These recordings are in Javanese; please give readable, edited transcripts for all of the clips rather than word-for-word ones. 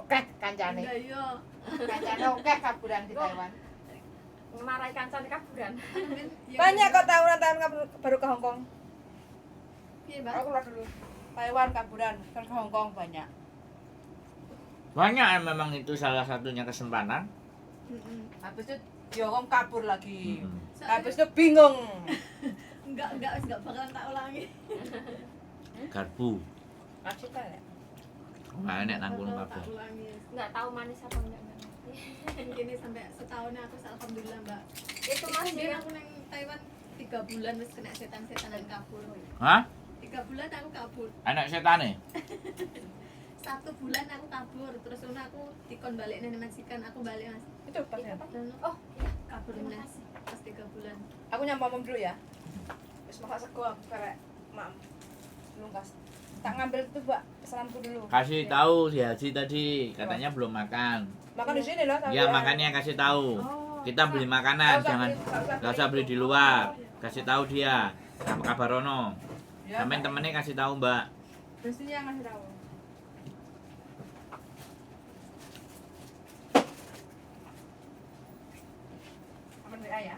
Oke kancane. Lah iya. Kancane oke kaburan di Taiwan. Marai kancane kaburan. Banyak kok tahunan-tahunan baru ke Hong Kong. Piye, Mbak? Aku keluar dulu. Taiwan kaburan, terus ke Hong Kong banyak. Banyak yang memang itu salah satunya kesempatan. Habis itu di Hong Kong kabur lagi. Soalnya Habis itu bingung. Enggak wis enggak bakalan tak ulangi. Garpu. Maksudnya ya? Nggak enak nang kono Bakal kabeh. tak ulangi. Enggak tahu manis apa enggak, enggak ngerti. Gini sampai setahun aku alhamdulillah, Mbak. Itu masih Biyen yang aku nang Taiwan 3 bulan wis kena setan-setanan kabur. Hah? 3 bulan aku kabur. Enak setane? 1 bulan aku kabur, terus ngono aku dikon balik nang majikan, aku balik, Mas. Itu pasnya. Dan Oh, iya. kabur Terima meneh kasih. pas 3 bulan. Aku nyampe mom dulu ya. Wis masak sego aku karek mam. Lungkas. Tak ngambil itu, Mbak, pesananku dulu. Kasih tahu si Haji tadi, katanya belum makan. Makan di sini loh. Ya makanya kasih tahu. Oh. Kita beli makanan, Nggak usah jangan beli, nggak usah nggak usah beli di luar. Kasih tahu dia. Sama kabarono. Ya, Sampai temennya kasih tahu, Mbak. Mestinya ngasih tahu. Aman WA ya?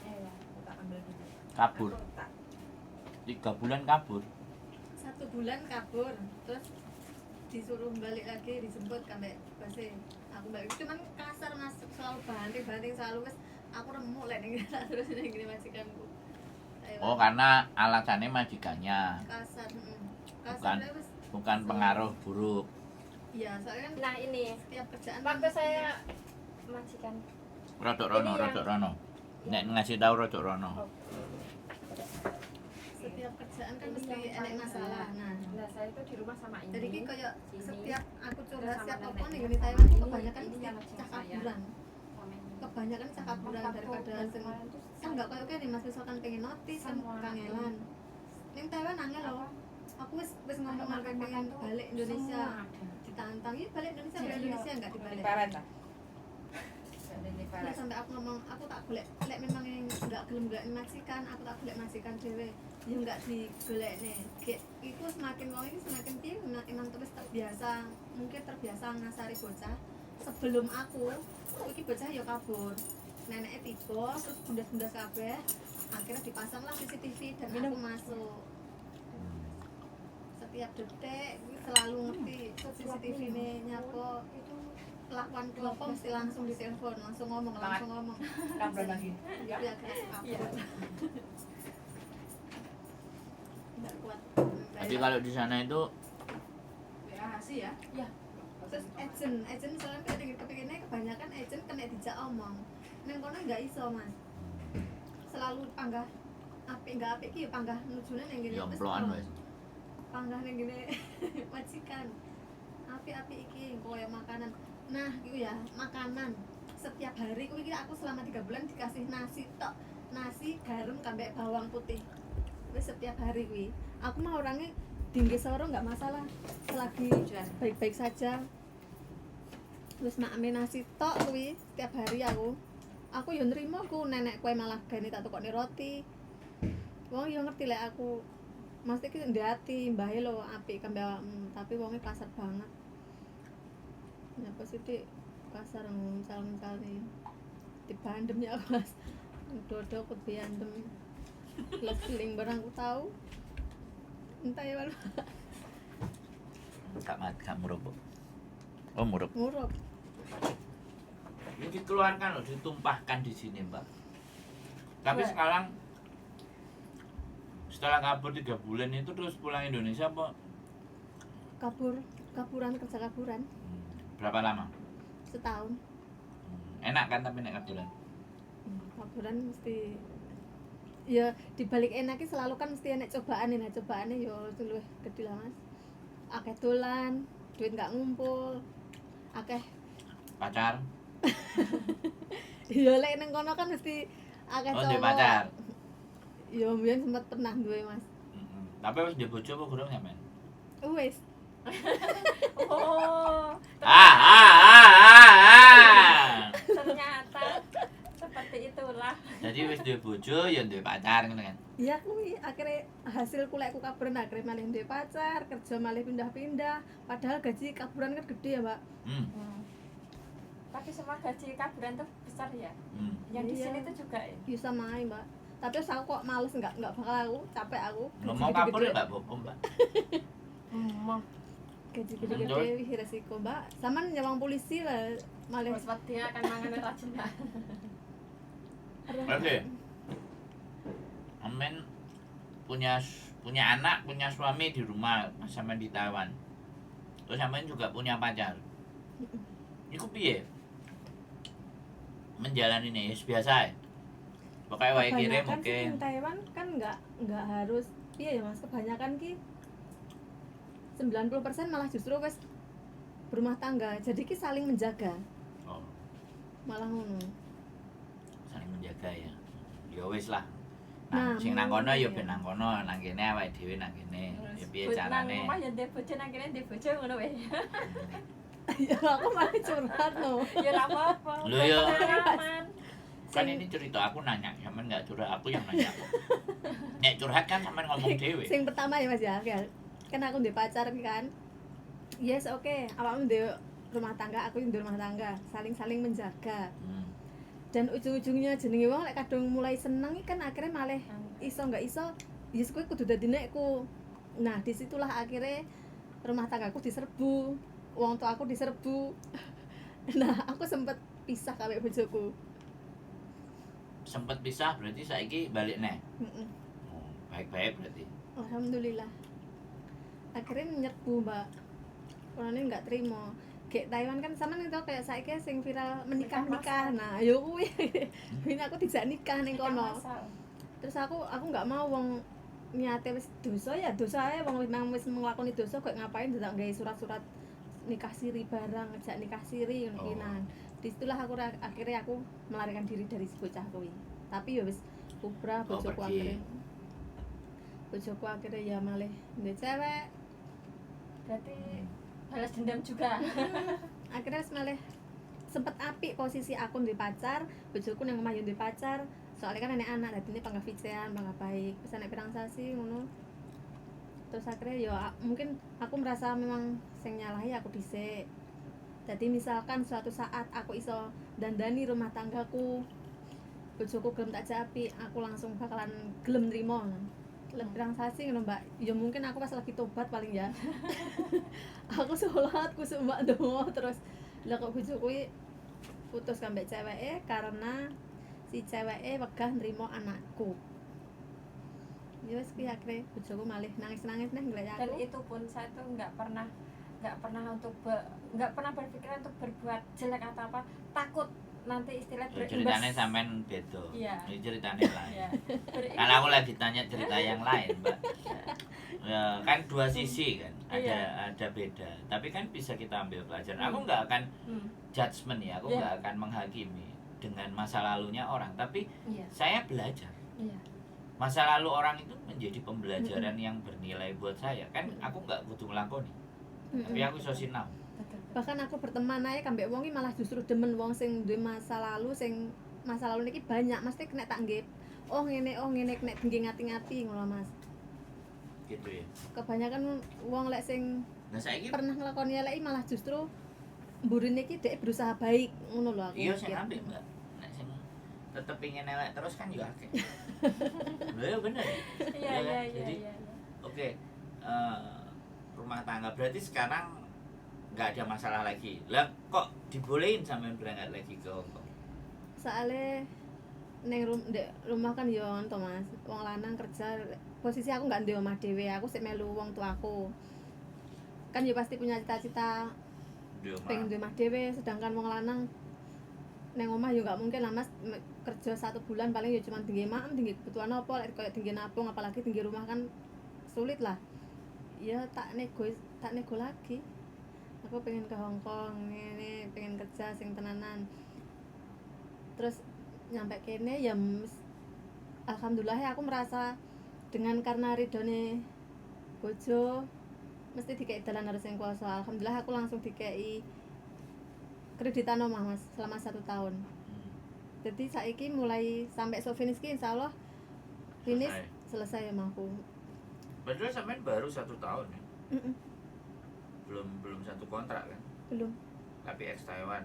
Iya. Aku tak ambil dulu. Kabur. Aku tak 3 bulan kabur. 1 bulan kabur, terus disuruh balik lagi, dijemput sampai base. Aku balik, cuman kasar Mas, selalu banting-banting selalu wis aku remuk lek ning terus ning ngene majikanku. Taiwan. Oh, karena alasannya majikannya, Kasar, heeh. Kasar Bukan. wis. Bukan pengaruh buruk. Iya, soalnya kan Nah, ini setiap kerjaan waktu saya majikan Rodok rono, Ini yang- rodok rono. Nek ngasih tahu rodok rono. Setiap kerjaan kan Ini mesti yang enek paling masalah. berat. Nah, Nah, saya itu di rumah sama ini. jadi ki kayak Ini. setiap aku curhat Terus sama setiap apa neneknya. ning ngene Taiwan Ini- kebanyakan ini mesti yang ngajak cah saya. kaburan. Sama ini. Kebanyakan cah kaburan Waktu daripada bulan sing kemarin tuh kan enggak koyo kene Mas, misalkan pengen notis kan Semua kangelan. Ning Taiwan angel lho. Aku wis wis ngomong Makan- aku pengen makan tuh balik Indonesia. semua ada. Ditantang, "Ih, balik Indonesia, balik Jadi, Indonesia," enggak dibalik. Parent lah. Ini Terus parah. sampai aku ngomong, aku tak golek lek memang yang enggak gelem golek majikan, aku tak golek majikan dhewe. Ya enggak digolekne. Gek iku semakin wong iki semakin piye emang, emang terus terbiasa, mungkin terbiasa ngasari bocah. Sebelum aku, iki bocah ya kabur. Neneknya tiba, terus bundas-bundas kabeh. Akhirnya dipasanglah CCTV dan aku masuk. Setiap detik iki selalu ngerti CCTV ini nyapo Itu kelakuan apa mesti langsung ditelepon, langsung ngomong, langsung ngomong. 6 bulan lagi. Ya. Ya, akhirnya kabur. Nggak kuat. Jadi kalau di sana itu WA sih ya. ya. Terus agent, agent soalnya kayak dengan kepinginnya kebanyakan agent kena dijak omong. Neng kono nggak iso, Mas. Selalu panggah apik nggak apik ki ya panggah nujune neng ngene. ya Wis, emplokan tolong. wis. Panggah neng ngene majikan. Apik-apik iki koyo makanan. Nah, iku ya, makanan. Setiap hari kuwi iki aku selama 3 bulan dikasih nasi tok. Nasi, garam, kambek bawang putih. Wis setiap hari kuwi. Aku mah orangnya tinggi soro nggak masalah selagi baik-baik saja. Wis makme nasi tok kuwi setiap hari aku. Aku yo nrimo aku nenek kue malah gane tak tukokne roti. Wong yo ngerti lek aku mesti ki ndek ati mbahe lho apik kambe awakmu, tapi wonge kasar banget. Nyapa sih Dik? Kasar nguncal-nguncal nih. Dibandem ya aku Mas. Dodo aku diandem. Leveling barang aku tahu. Entah ya Pak. Gak mat, gak murup. Bu. Oh, murup. Murup. Ini dikeluarkan loh, ditumpahkan di sini, Mbak. Tapi Mbak. sekarang setelah kabur 3 bulan itu terus pulang Indonesia apa? Kabur, kaburan kerja kaburan Berapa lama? setahun. Enak kan tapi nek kaburan. Kaburan mesti ya dibalik enaknya selalu kan mesti enek cobaan, nah cobaannya yo luwih gede lah Mas. Akeh dolan, duit nggak ngumpul. Akeh Pacar? ya lek nang kono kan mesti akeh Oh, duwe cowok. pacar. Ya mbiyen sempat pernah duwe Mas. Tapi wis duwe bojo apa durung sampean? Wis. Oh, Ah ah ah ah. ternyata seperti itulah. Jadi wis duwe bojo ya duwe pacar ngono kan. Iya kuwi akhirnya hasil kulekku kaburan, akhirnya malah duwe pacar, kerja malah pindah-pindah, padahal gaji kaburan kan gede ya, Mbak. Tapi semua gaji kaburan tuh besar ya. Yang di sini tuh juga ya. Bisa main, Mbak. Tapi terus aku kok males, nggak bakal, aku capek aku. Gaji Ngomong kabur gede-gede. ya nggak apa-apa, Mbak. Mau Gaji gede-gede wih resiko, Mbak. Sama nyawang polisi lah malah. bos dia akan mangan rajin, Mbak. Oke. Amin punya punya anak, punya suami di rumah sama di Taiwan. Terus sampean juga punya pacar. Iku piye? Menjalani ini ya biasa ya. Pokoknya wae kirim, Kebanyakan oke. sih di Taiwan kan nggak harus, iya ya Mas, kebanyakan ki 90% malah justru wes berumah tangga, jadi ki saling menjaga. Oh, Malah ngono. Saling menjaga ya. Ya wis lah. Nah, Nah, sing nang kono ya iya. ben nang kono, nang kene awake dhewe nang kene. Ya piye Nang carane? omah ya ndek bojo, nang kene ndek bojo ngono wae. Ya aku malah curhat no. Ya ora apa-apa. Lho, ya. Pengalaman. Kan ini cerita aku nanya, sampean nggak curhat, aku yang nanya kok. Nek curhat kan sampean ngomong dhewe. Sing pertama ya Mas ya, ya. Kan aku ndek pacar kan. Yes, oke, awakmu ndek rumah tangga, aku ndek rumah tangga, saling-saling menjaga. Dan ujung-ujungnya jenenge wong lek kadung mulai seneng kan akhirnya malah iso nggak iso yes kowe kudu dadi nekku. Nah, disitulah akhirnya rumah tanggaku diserbu, wong tua aku diserbu. Nah, aku sempet pisah karo bojoku. Sempet pisah berarti saiki balik neh. Mm-mm. Oh, baik-baik berarti. Alhamdulillah. Akhirnya nyerbu, Mbak. Orangnya nggak terima. Kayak Taiwan kan sama nih tau, kayak saiki sing viral menikah menikah. Nah, yo kuwi. Ini aku tidak nikah ning Nikah kono. masal. Terus aku nggak mau, wong niate wis dosa ya dosa ae, wong memang wis nglakoni dosa kok ngapain dadak gawe surat-surat nikah siri barang, ngejak nikah siri ngono ki. Oh. Nah, disitulah aku akhirnya aku melarikan diri dari si bocah kuwi. Tapi ya wis kubra Oh, bojoku. pergi. Akhirnya bojoku akhirnya ya malih ndek cewek. Berarti balas dendam juga. Akhirnya wis malih sempet apik posisi aku ndek pacar, bojoku nang omah yo ndek pacar, soalnya kan enek anak, dadine panggah vicean, panggah baik, wis enek pirang sasi ngono. Terus akhirnya ya mungkin aku merasa memang sing nyalahi aku dhisik. Jadi misalkan suatu saat aku iso dandani rumah tanggaku, bojoku gelem tak jak apik, aku langsung bakalan gelem nrimo. Lebih pirang sasi ngono, Mbak. Ya mungkin aku pas lagi tobat paling ya, aku sholat kusuk, Mbak, dongo terus. Lah kok bojoku iki putus kambek ceweke karena si ceweke wegah nrimo anakku. Ya wis kuwi, akhirnya bojoku malih nangis-nangis neh nglek Dan aku. itu pun saya tuh nggak pernah untuk nggak pernah berpikiran untuk berbuat jelek atau apa, takut nanti istilah Ya, ceritanya sampean beda. Iya. Ini ceritanya lain. Iya. Berimbas. Karena aku lagi tanya cerita yang lain, Mbak. Ya, kan dua sisi kan, ada ada beda. Tapi kan bisa kita ambil pelajaran. Aku nggak akan judgement ya, aku nggak akan menghakimi dengan masa lalunya orang. Tapi saya belajar. Masa lalu orang itu menjadi pembelajaran yang bernilai buat saya. Kan aku nggak kudu ngelakoni, tapi aku iso sinau. Betul, betul. Bahkan aku berteman aja kambek wong iki malah justru demen wong sing duwe masa lalu, sing masa lalu niki banyak mesti kena tak nggih, oh ngene, oh ngene, kena tinggi ngati-ngati ngono, Mas. Gitu ya. Kebanyakan wong lek sing Nah, saiki pernah nglakoni elek malah justru mburine iki dhek berusaha baik ngono lho aku iya, sing mikir. apik, Mbak. Nek sing tetep pengen elek terus kan ya akeh. Lho ya bener. Iya, Iya iya, kan? iya, Jadi, iya. oke, rumah tangga berarti sekarang nggak ada masalah lagi. Lah kok dibolehin sampean berangkat lagi ke Hongkong? Soalnya neng ndek rumah kan yo ngono to, Mas, wong lanang kerja, posisi aku nggak ndek omah dhewe, aku sik melu wong tuaku kan yo pasti punya cita-cita Di rumah. pengen duwe omah dhewe, sedangkan wong lanang neng omah yo nggak mungkin lah, Mas, kerja satu bulan paling yo cuma tinggi maem, tinggi kebutuhan apa, lek koyo tinggi nabung, apalagi tinggi rumah kan sulit lah ya. Tak nego, tak nego lagi, aku pengen ke Hongkong ini, pengen kerja sing tenanan. Terus nyampe kene ya alhamdulillah ya aku merasa dengan karena ridhone bojo mesti dikei dalan harus yang kuasa. Alhamdulillah aku langsung dikei kreditan omah, Mas, selama satu tahun. Jadi saiki mulai sampai so finish ki insyaallah finish Selesai. selesai omahku. Padahal sampean baru 1 tahun ya. Belum belum satu kontrak kan? Belum. Tapi ex Taiwan.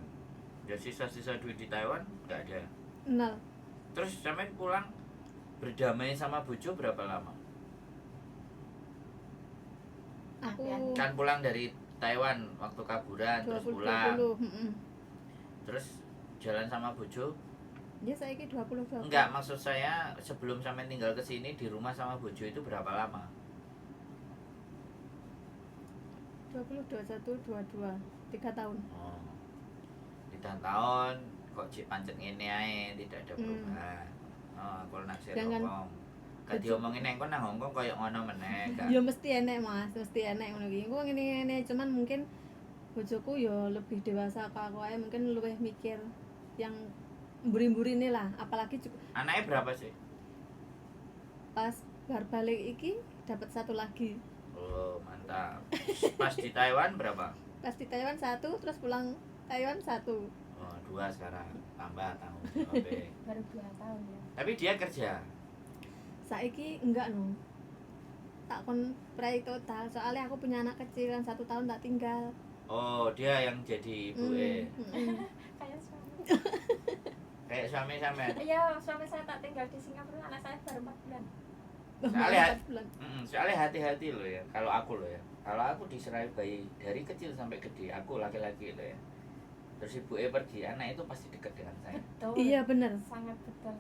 Ya sisa-sisa duit di Taiwan nggak ada. Nol. Terus sampean pulang berdamai sama bojo berapa lama? Aku Kan pulang dari Taiwan waktu kaburan terus 20 pulang. 20, heeh. Terus jalan sama bojo? Ya saiki 20 20. Enggak, maksud saya sebelum sampean tinggal ke sini di rumah sama bojo itu berapa lama? 20 21 22 3 tahun. Oh. 3 tahun kok cik pancet ngene ae, tidak ada perubahan. Oh, aku naksir Jangan. Hongkong. Gak diomongin neng kon nang Hongkong koyo ngono meneh, gak. Ya mesti enek Mas, mesti enek ngono iki. Engko ngene-ngene cuman mungkin bojoku ya lebih dewasa ke aku ae, mungkin luwih mikir yang mburi-mburine lah, apalagi Anaknya berapa sih? Pas bar balik iki dapat satu lagi. Oh, mantap. Pas di Taiwan berapa? Pas di Taiwan satu, terus pulang Taiwan satu. Oh, dua sekarang. Tambah tanggung jawabnya. Baru 2 tahun ya. Tapi dia kerja. Saiki enggak no. Tak kon prei total, soalnya aku punya anak kecil yang 1 tahun tak tinggal. Oh, dia yang jadi ibu Kayak suami. Kayak suami sampean. Iya, suami saya tak tinggal di Singapura, anak saya baru 4 bulan. Soalnya- 4 bulan. Soalnya hati-hati loh ya. Kalau aku loh ya. Kalau aku diserai bayi dari kecil sampai gede, aku laki-laki loh ya. Terus ibu pergi, anak itu pasti dekat dengan saya. Betul. Iya bener. Sangat betul.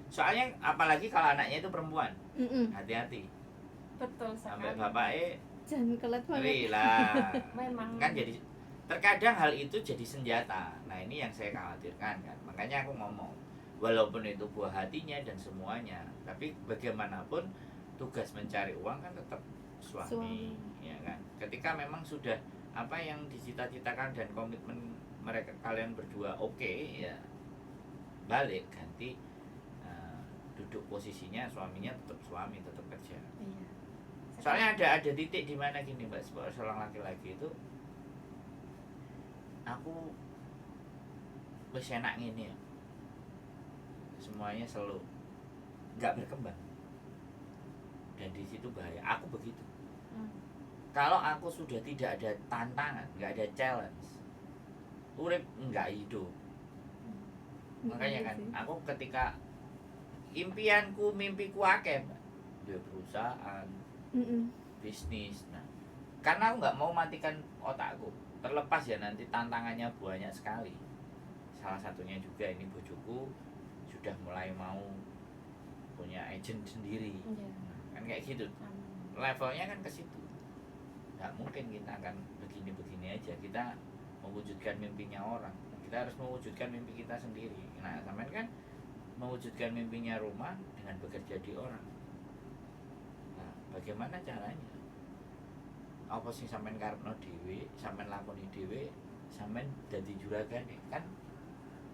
Soalnya apalagi kalau anaknya itu perempuan, hati-hati. Betul Sampai sekali. bapaknya Jangan kelet banget. ngeri lah. Memang. Kan jadi terkadang hal itu jadi senjata. Nah, ini yang saya khawatirkan kan. Makanya aku ngomong, walaupun itu buah hatinya dan semuanya, tapi bagaimanapun tugas mencari uang kan tetap suami, Suami. ya kan. Ketika memang sudah apa yang dicita-citakan dan komitmen mereka kalian berdua oke ya, balik ganti duduk posisinya suaminya tetap suami, tetap kerja. Iya. Soalnya ada titik di mana gini Mbak, seorang laki-laki itu aku wis enak ngene ya. Semuanya selalu nggak berkembang. Dan di situ bahaya. Aku begitu. Kalau aku sudah tidak ada tantangan, nggak ada challenge, urip nggak hidup. Makanya Iya kan sih. aku ketika impianku, mimpiku akeh, Mbak. Duwe perusahaan, bisnis. Nah, karena aku nggak mau matikan otakku. Terlepas ya nanti tantangannya banyak sekali. Salah satunya juga ini bojoku sudah mulai mau punya agent sendiri. Iya. Nah, kan kayak gitu. Amin. Levelnya kan ke situ. Nggak mungkin kita akan begini-begini aja. Kita mewujudkan mimpinya orang. Kita harus mewujudkan mimpi kita sendiri. Nah, sampean kan mewujudkan mimpinya rumah dengan bekerja di orang. Nah, bagaimana caranya? Apa sih sampean karepno dhewe, sampean lakoni dhewe, sampean dadi juragane kan?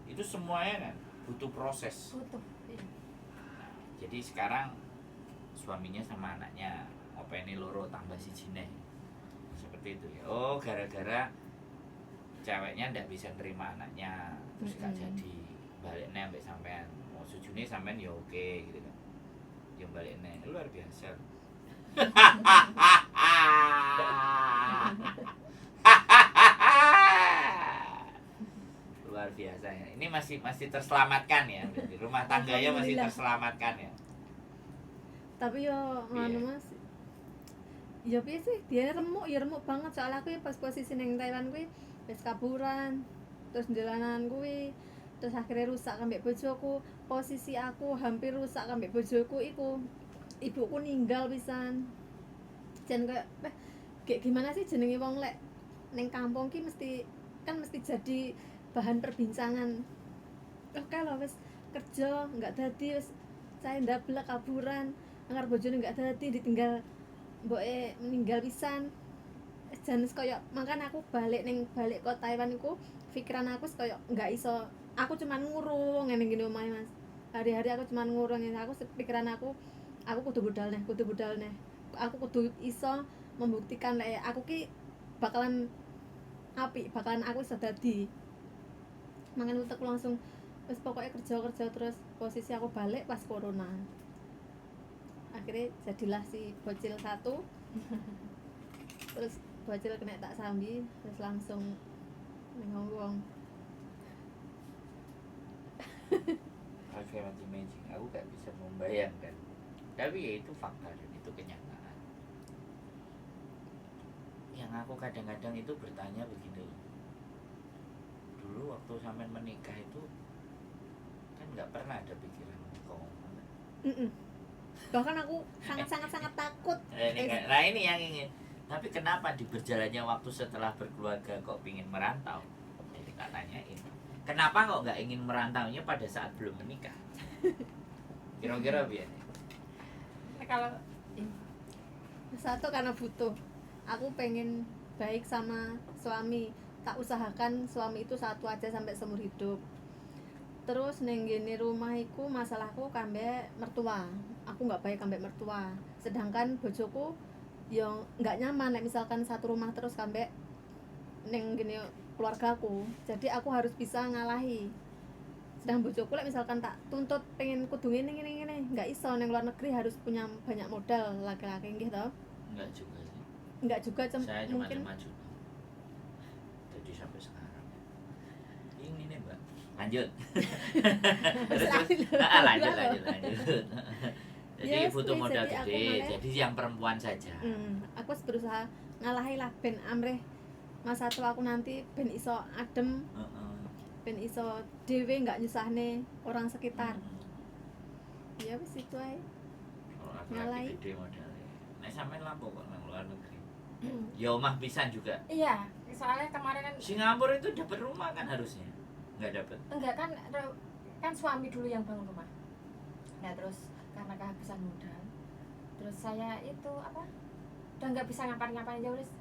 Itu semuanya kan butuh proses. Butuh. Iya. Jadi sekarang suaminya sama anaknya openi loro tambah siji neh. Seperti itu ya. Oh, gara-gara ceweknya ndak bisa nerima anaknya, terus gak jadi balik neh ambek sampean. Mau sujune sampean ya oke gitu kan. Ya balik neh luar biasa. Luar biasa ya. Ini masih masih terselamatkan ya. Berarti rumah tangganya masih Alhamdulillah. terselamatkan ya. Tapi yo ngono Iya. Mas. Ya piye sih, dia remuk ya remuk banget soalnya aku ya pas posisi neng Taiwan kuwi wis kaburan, terus jalanan kuwi, terus akhirnya rusak ambek bojoku. Posisi aku hampir rusak ambek bojoku iku. Ibuku ninggal pisan. Jan kayak kayak gimana sih jenenge wong lek neng kampung ki mesti kan mesti jadi bahan perbincangan. Oke loh wis kerja nggak dadi wis saya ndablek kaburan anggar bojone nggak dadi ditinggal mboke meninggal pisan. Jan wis koyo mangkan aku balik ning balik ke Taiwan iku pikiran aku wis koyo nggak iso, aku cuman ngurung ngene gini omahe Mas. Hari-hari aku cuman ngurung ngene, aku pikiran aku kudu budal neh, kudu budal neh, aku kudu iso membuktikan lek aku ki bakalan apik, bakalan aku iso dadi. Mangan utekku langsung Terus pokoknya kerja kerja terus, posisi aku balik pas corona. Akhirnya jadilah si bocil satu. Terus bocil kena tak sambi, terus langsung ning Hongkong. I cannot imagine, aku gak bisa membayangkan. Tapi ya itu fakta dan itu kenyataan. Yang aku kadang-kadang itu bertanya begini loh. Dulu waktu sampean menikah itu kan nggak pernah ada pikiran kau. Bahkan aku sangat sangat sangat takut. Ini nah ini yang ingin. Tapi kenapa di berjalannya waktu setelah berkeluarga kok pingin merantau? Jadi tak tanyain. Kenapa kok nggak ingin merantaunya pada saat belum menikah? Kira-kira biar. Nah, kalau Satu karena butuh. Aku pengen baik sama suami. Tak usahakan suami itu satu aja sampai seumur hidup. Terus neng gini rumah iku masalahku kambek mertua. Aku nggak baik kambek mertua. Sedangkan bojoku yang nggak nyaman nek misalkan satu rumah terus kambek neng gini keluargaku. Jadi aku harus bisa ngalahi. Sedang bojoku lek misalkan tak tuntut pengen kudu ngene ngene ngene, nggak iso. Neng luar negeri harus punya banyak modal laki-laki nggih toh. Enggak juga sih. Nggak juga Saya cuma mungkin 5 juta. Jadi sampai sekarang. Ini nih, Mbak. Lanjut. Terus, terus. Ah, lanjut, lanjut, lanjut. Jadi Yes, butuh wis, modal jadi aku gede. Jadi yang perempuan saja. Aku harus berusaha ngalahi lah ben amrih mas satu aku nanti ben iso adem, ben iso dhewe nggak nyusahne orang sekitar. Ya wis itu ae. Kalau laki-laki Ngalahi. gede modalnya. Nek sampean lapo kok nang luar negeri? Ya omah pisan juga. Iya, soalnya kemarin kan Singapura itu dapat rumah kan harusnya. Nggak dapat. Enggak kan, kan suami dulu yang bangun rumah. Nah terus karena kehabisan modal, terus saya itu apa udah nggak bisa ngapain-ngapain, ya wis,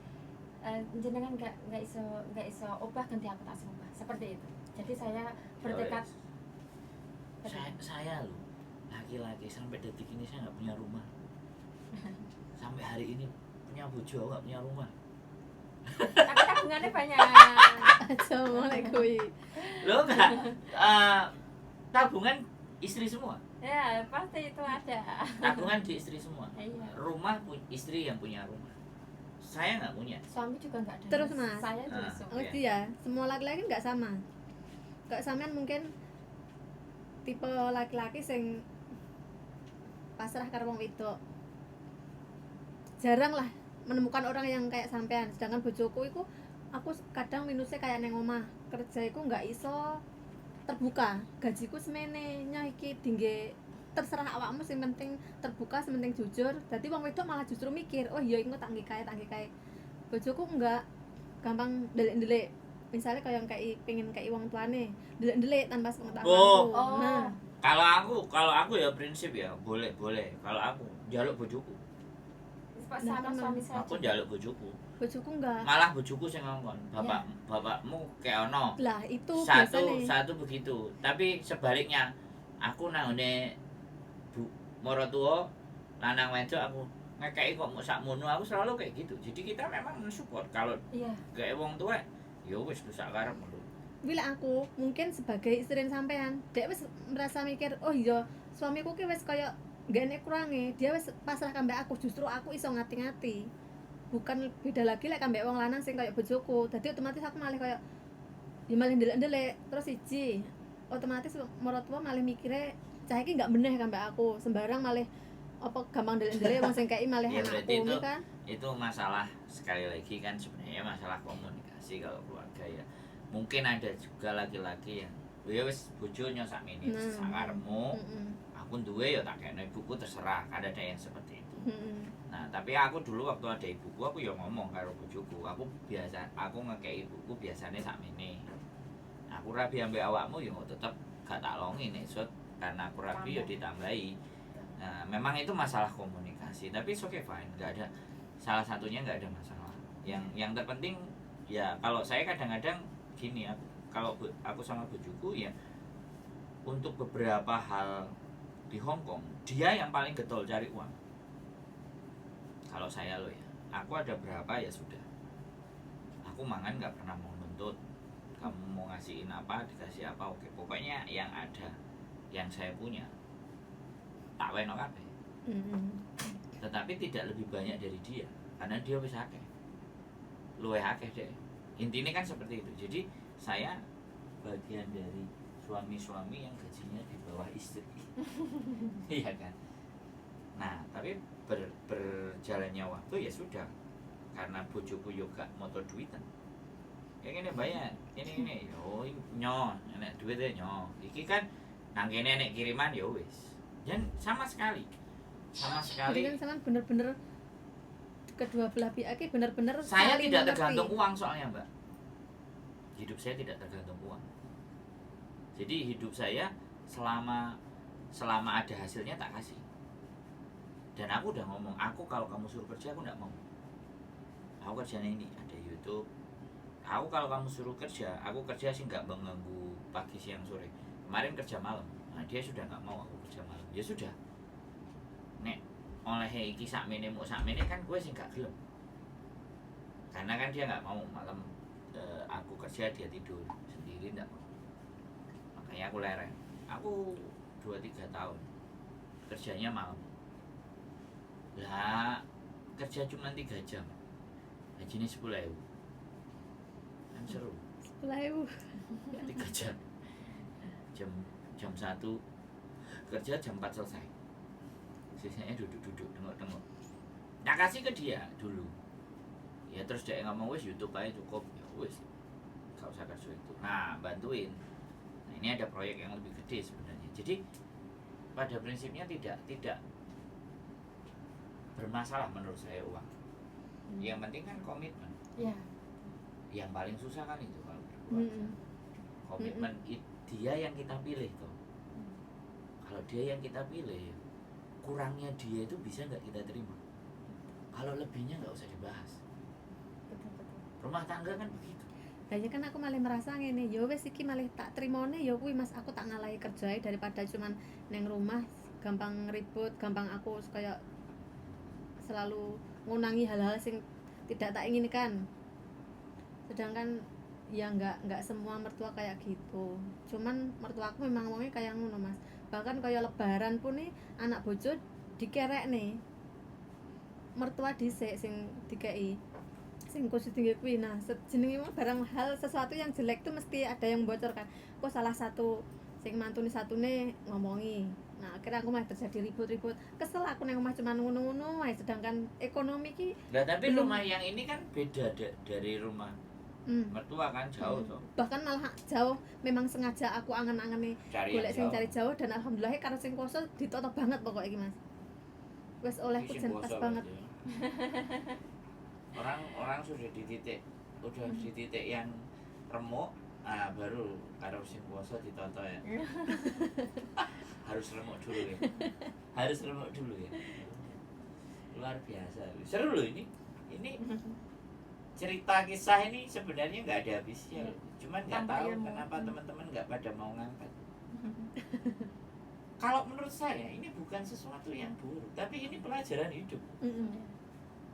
jenengan nggak iso obah, ganti aku tak obah, seperti itu. Jadi saya bertekad. Oh, saya loh laki-laki sampai detik ini saya nggak punya rumah. Sampai hari ini punya bojo aku nggak punya rumah. Tapi tabungannya banyak. Aja mulai kuwi. Lo nggak, tabungan istri semua. Ya pasti itu ada. Tabungan di istri semua. Iya. Rumah istri yang punya rumah. Saya nggak punya. Suami juga nggak ada. Terus, Mas. Saya juga Ah. suami. Oh iya, semua laki-laki nggak sama. Kayak sampean mungkin tipe laki-laki sing pasrah karo wong wedok. Jarang lah menemukan orang yang kayak sampean. Sedangkan bojoku iku aku kadang minusnya kayak neng omah, kerja iku nggak iso terbuka. Gajiku semene, nyoh iki dingge terserah awakmu, sing penting terbuka, sing penting jujur. Dadi wong wedok malah justru mikir, oh iya iku tak nggih kae, tak nggih kae. Bojoku enggak, gampang ndelik-ndelik. Misalnya kayak kayak pengen kayak wong tuane, ndelik-ndelik tanpa sepengetahuanku. Oh. Oh. Nah, Kalau aku ya prinsip ya boleh boleh. Kalau aku jaluk bojoku. Nah, Sama teman. suami saya Aku juga. jaluk bojoku. Bojoku enggak. Malah bojoku sing ngongkon. Bapak bapakmu keono. Lah itu Satu biasanya. satu begitu. Tapi sebaliknya aku nang bu morotuo lanang wedok aku ngekei kok mau sakmono, aku selalu kayak gitu. Jadi kita memang mensupport kalau kayak wong tua ya wis sak karepmu lho. Bila aku mungkin sebagai istri sampean, dek wis merasa mikir, oh iya suamiku ki wis kaya gak enek kurange, dia wis pasrah kambek aku, justru aku iso ngati-ngati. Bukan beda lagi lek kambek wong lanang sing kaya bojoku. Dadi otomatis aku malah kaya ya malah ndelek-ndelek. Terus siji, otomatis maratuwa malah mikire cah iki nggak beneh kambek aku, sembarang malah apa gampang ndelek-ndelek wong sing kei malah Ya, berarti anakku kan. itu masalah sekali lagi kan sebenarnya masalah komunikasi kalau keluarga ya. Mungkin ada juga laki-laki yang ya wis bojonya sakmene Nah. sakarepmu, aku duwe ya tak kene ibuku terserah, kan ada yang seperti itu. Nah, tapi aku dulu waktu ada ibuku aku ya ngomong karo bojoku, aku biasa aku ngekei ibuku biasanya sakmene. Aku rabi ambek awakmu ya tetep gak tak longi nek sot karena aku rabi ya ditambahi. Nah, memang itu masalah komunikasi, tapi it's okay fine, nggak ada salah satunya nggak ada masalah. Yang terpenting ya kalau saya kadang-kadang gini aku kalau aku sama bojoku ya untuk beberapa hal di Hong Kong dia yang paling getol cari uang. Kalau saya loh ya, aku ada berapa ya sudah. Aku mangan nggak pernah mau nuntut. Kamu mau ngasih dikasihin apa, dikasih apa, oke. Pokoknya yang ada, yang saya punya, tak weno kabeh. Tetapi tidak lebih banyak dari dia, karena dia wis akeh. Luwih akeh deh. Intinya kan seperti itu. Jadi saya bagian dari suami-suami yang gajinya di bawah istri. Iya kan? Nah, tapi berjalannya waktu ya sudah. Karena bojoku yo gak moto duitan. Ya ngene bayar, ini yo nyo, nek duit nyo. Iki kan nang kene nek kiriman ya wis. Dan sama sekali. Sama sekali. Jadi kan sampean bener-bener kedua belah pihak ini bener-bener saya saling tidak mengerti. Tergantung uang soalnya, Mbak. Hidup saya tidak tergantung uang. Jadi hidup saya selama selama ada hasilnya tak kasih. Dan aku udah ngomong, aku kalau kamu suruh kerja aku nggak mau. Aku kerjanya ini ada YouTube. Aku kalau kamu suruh kerja, aku kerja sih nggak mengganggu pagi siang sore. Kemarin kerja malam, nah dia sudah nggak mau aku kerja malam. Ya sudah. Nek oleh iki sakmene mau sakmene kan gue sih nggak gelem. Karena kan dia nggak mau malam, aku kerja dia tidur sendiri, nggak mau. Makanya aku leren. Aku 2-3 tahun kerjanya malam. Lah kerja cuma 3 jam, gajinya 10.000, kan seru. 10.000. 3 jam, jam jam 1 kerja, jam 4 selesai, sisanya duduk-duduk tengok-tengok. Nah, kasih ke dia dulu ya, terus dia ngomong wis YouTube aja cukup, ya wis gak usah kerja itu. Nah, bantuin. Nah, ini ada proyek yang lebih gede sebenarnya. Jadi pada prinsipnya tidak tidak bermasalah menurut saya uang. Yang penting kan komitmen. Yang paling susah kan itu kalau berkeluarga, komitmen. Dia yang kita pilih tuh. Kalau dia yang kita pilih, kurangnya dia itu bisa nggak kita terima. Kalau lebihnya nggak usah dibahas. Betul betul. Rumah tangga kan begitu. Lah ya kan aku malah merasa ngene, ya wis iki malah tak trimone ya kuwi, Mas, aku tak ngalahi kerjae daripada cuman neng rumah gampang ribut, gampang aku kayak selalu ngunangi hal-hal sing tidak tak inginkan. Sedangkan ya nggak semua mertua kayak gitu. Cuman mertuaku memang wongnya kayak ngono, Mas. Bahkan kayak lebaran pun nih anak bojo dikerek nih. Mertua dhisik sing dikei sing khusus tinggi kuwi. Nah, jenenge mah barang hal sesuatu yang jelek tuh mesti ada yang bocor kan. Kok salah satu sing mantune satune ngomongi. Nah, akhirnya aku malah terjadi ribut-ribut. Kesel aku neng omah cuman ngono-ngono wae, sedangkan ekonomi ki Nah, tapi Belum. rumah yang ini kan beda dari rumah mertua kan jauh tuh. Bahkan malah jauh, memang sengaja aku angen-angen nih Cari golek yang sing jauh. cari jauh, dan alhamdulillah karena sing kuoso ditoto banget pokoknya iki, Mas. Wes olehku Ini sing jan pas kuoso banget. berarti ya. Orang orang sudah di titik, udah di titik yang remuk, ah baru karo sing kuoso ditoto ya. Harus remuk dulu ya. Harus remuk dulu ya. Luar biasa. Seru loh ini. Ini cerita kisah ini sebenarnya nggak ada habisnya loh. Cuman nggak Tanpa tahu ilmu. kenapa teman-teman nggak pada mau ngangkat. Kalau menurut saya ini bukan sesuatu yang buruk, tapi ini pelajaran hidup.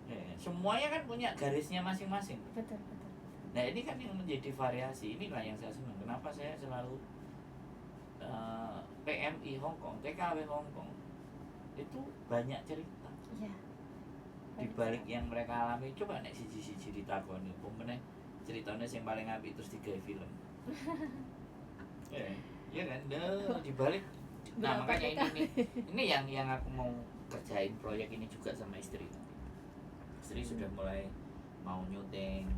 Ya, semuanya kan punya garisnya masing-masing. Betul betul. Nah, ini kan yang menjadi variasi. Inilah yang saya senang. Kenapa saya selalu PMI Hong Kong, TKW Hong Kong itu banyak cerita di balik yang mereka alami. Coba nek siji-siji ditakoni, apa meneh ceritanya yang paling apik terus digawe film. Ya, iya kan? Duh, di balik. Nah, Berapa makanya ini nih, ini yang aku mau kerjain proyek ini juga sama istri nanti. Istri sudah mulai mau nyuting,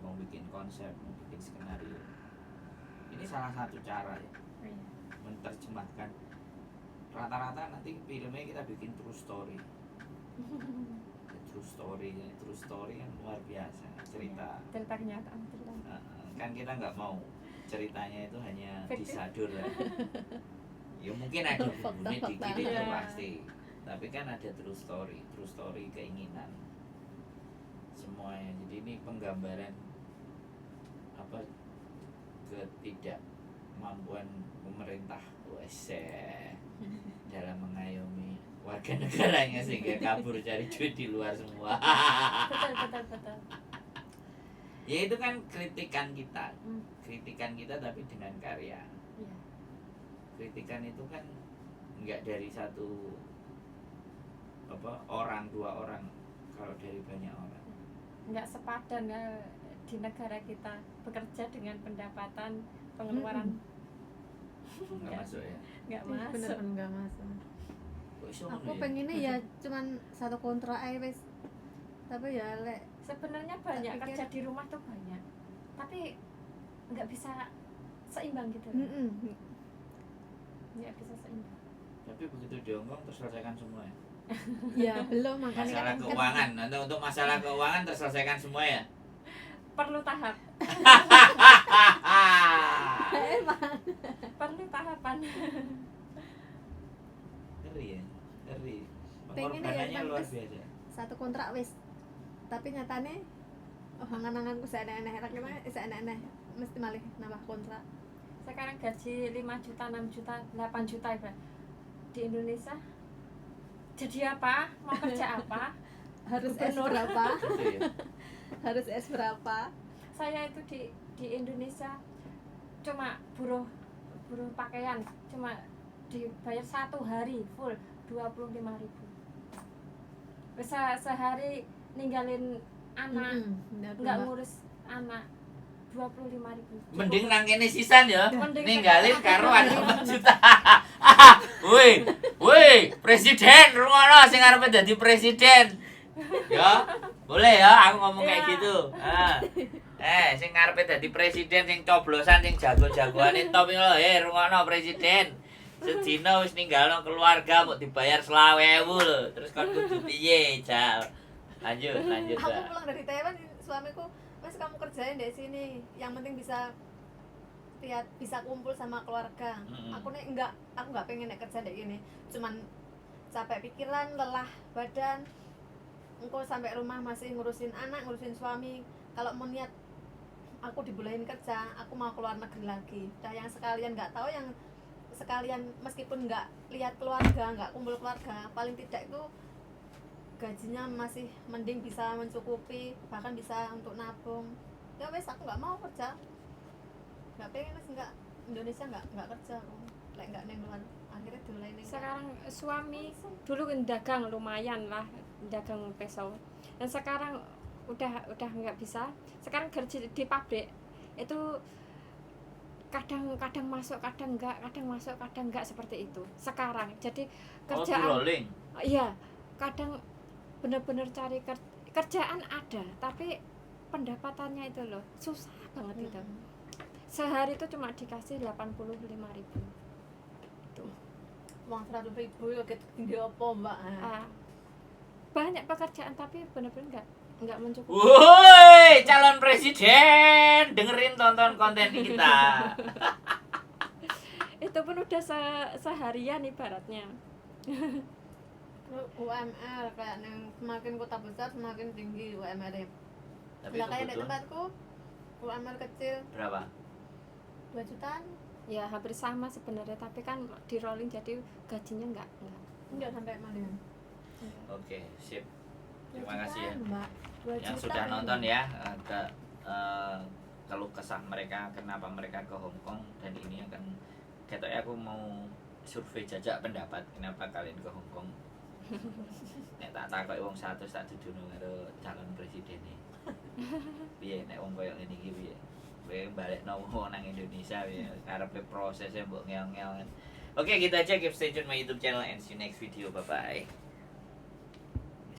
mau bikin konsep, mau bikin skenario. Ini salah satu cara ya menerjemahkan. Rata-rata nanti filmnya kita bikin true story. Ya, true story, ya. True story kan luar biasa cerita. Cerita kenyataan, cerita. Kan kita nggak mau ceritanya itu hanya Fiktif. Disadur lah. Ya mungkin ada bumbunya dikit Fakta-fakta. itu pasti. Tapi kan ada true story keinginan semuanya. Jadi ini penggambaran apa ketidakmampuan pemerintah USA dalam mengayomi warga negaranya sehingga kabur cari duit di luar semua. Betul betul betul. Ya itu kan kritikan kita. Kritikan kita tapi dengan karya. Kritikan itu kan nggak dari satu apa orang, dua orang, kalau dari banyak orang. Nggak sepadan ya, di negara kita bekerja dengan pendapatan pengeluaran Nggak masuk ya. nggak Ih, masuk. Bener-bener nggak masuk. Kok iso Aku ngono ya? pengennya ya cuman satu kontrak aja wis. Tapi ya lek Sebenarnya banyak Tak pikir- kerja di rumah tuh banyak, tapi nggak bisa seimbang gitu. Nggak bisa seimbang. Tapi begitu di Hongkong terselesaikan semua ya. Ya belum, makanya Masalah kan keuangan, nanti untuk masalah keuangan terselesaikan semua ya. Perlu tahap, Emang. perlu tahapan. Ngeri ya, ngeri. Pengennya ya, Pengorbanannya emang luar wis. biasa. Satu kontrak wis. Tapi nyatane oh angan-anganku seeneh-eneh, seeneh-eneh mesti malih nambah kontrak. Sekarang gaji 5 juta, 6 juta, 8 juta ibarat. Di Indonesia jadi apa? Mau kerja apa? Harus S Gubernur. berapa? Gitu ya. Harus S berapa? Saya itu di Indonesia cuma buruh buruh pakaian, cuma dibayar satu hari full 25.000. Bisa sehari ninggalin anak, nggak ngurus anak 25.000. Mending nang kene sisan ya. Mending Ninggalin karo ada 4 juta. Woi, woi, presiden, rungono sing arepe dadi presiden. Ya, boleh ya aku ngomong kayak gitu. Ah. Sing ngarepe dadi presiden sing coblosan sing jago-jagoane top iki lho, rungono presiden. Sedina wis ninggalno keluarga mau dibayar 25.000 lho. Terus kon kudu piye, Jal? Lanjut, lanjut, Aku Mbak. pulang dari Taiwan, suamiku, "Mas, kamu kerjain di sini, yang penting bisa lihat, bisa kumpul sama keluarga." Aku nih enggak, aku enggak pengen nek kerja di gini. Cuman capek pikiran, lelah badan. Engko sampai rumah masih ngurusin anak, ngurusin suami. Kalau mau niat aku dibolehin kerja, aku mau keluar negeri lagi. Dah yang sekalian nggak tahu, yang sekalian meskipun nggak lihat keluarga, nggak kumpul keluarga, paling tidak itu gajinya masih mending bisa mencukupi, bahkan bisa untuk nabung. Ya wes, aku nggak mau kerja, nggak pengen wes, nggak Indonesia nggak kerja aku, lek nggak neng luar. Akhirnya dulai neng. Sekarang suami dulu dagang lumayan lah, dagang peso, dan sekarang udah nggak bisa. Sekarang kerja di pabrik itu kadang-kadang masuk, kadang enggak, kadang masuk, kadang enggak, seperti itu sekarang. Jadi Oh, kerjaan rolling. Iya, kadang bener-bener cari kerjaan ada, tapi pendapatannya itu loh susah banget itu. Sehari itu cuma dikasih 85.000. Itu. Uang 100.000 ya tinggi apa, Mbak? Ah, banyak pekerjaan tapi bener-bener nggak mencukupi. Woi, calon presiden, dengerin tonton konten kita. Itu pun udah seharian ibaratnya. UMR kayak neng semakin kota besar semakin tinggi UMR-nya. Tapi Lah kayak di kebutuhan tempatku UMR kecil berapa? 2 jutaan. Ya hampir sama sebenarnya, tapi kan di rolling jadi gajinya nggak. Enggak sampai maling. Oke, sip. Terima kasih ya. Mbak. 2 Yang juta sudah ini. nonton ya ke keluh kesah mereka kenapa mereka ke Hong Kong, dan ini akan katanya aku mau survei jajak pendapat kenapa kalian ke Hong Kong. Nek tak takoki wong 100 tak duduhno karo calon presiden e. Piye nek wong koyo ngene iki piye? Kowe balekno wong nang Indonesia piye? Karepe prosesnya mbok ngel-ngel kan. Oke, gitu aja, keep stay tune my YouTube channel and see you next video. Bye bye.